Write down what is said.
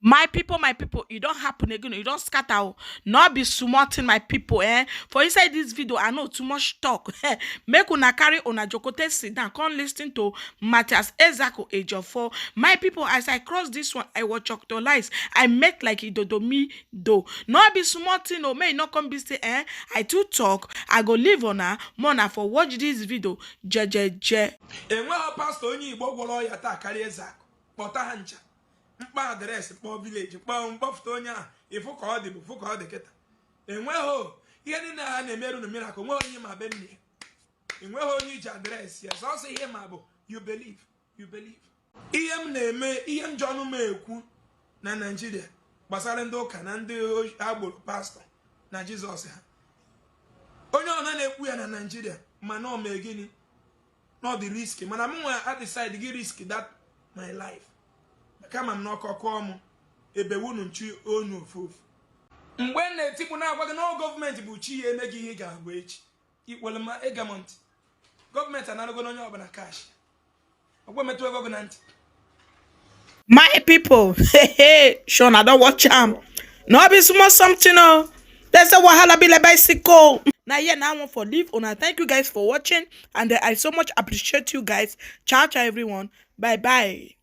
My people, my people, e don happen again. E don scatter o. No be small thing, my people, eh. For inside this video, I no too much talk. Make una carry una jokote sit down, come listen to Matthias Ezeaku Ejiofor. My people, as I cross this one, I was choctolize. I make like idodomi do. No be small thing o. May e no come be say, eh, I too talk. I go leave una, more na for watch this video. Jejeje. Enweghị pastọ onye Igbo gwọrọ ọya taa karịa Ezeakụ. Kpọta ha ncha, mkpa address, kpọọ village, kpọọ mkpọfụta onye ahụ, ịfụ ka ọ dị bụ fụ ka ọ dị kịta. Enweghị ihe niile ha na-emerụ na miracle. Enweghị onye ma be nne ya, enweghị onye iji address ya. Sọsọ ihe ma bụ you believe, you believe. Ihe m na-eme, ihe m ji ọnụ m ekwu na Naijiria gbasara ndị ụka na ndị agboro, pastọ na Jizọs ha, onye ọna na-ekwu ya na Naijiria, mana ọ mee gịnị na ọ dị risk, mana m nwe a decide gị risk that my life, kama m n'ọkọ kụọ m ebe wunu nchi onu ofu ofu. Mgbe m na-etikpu na-agwa gị na gọọmenti bụ chi ya eme gị ihe ị ga-abụ echi, ikwere ma ịga m ntị. Gọọmenti anarago onye ọbụla cash, ọgwa metụ ego gị na ntị. My people, hey, hey, sure, I don watch am. No be small something o. They say wahala be like bicycle. Na here now I want for leave una. Thank you guys for watching, and I so much appreciate you guys. Ciao, ciao, everyone. Bye, bye.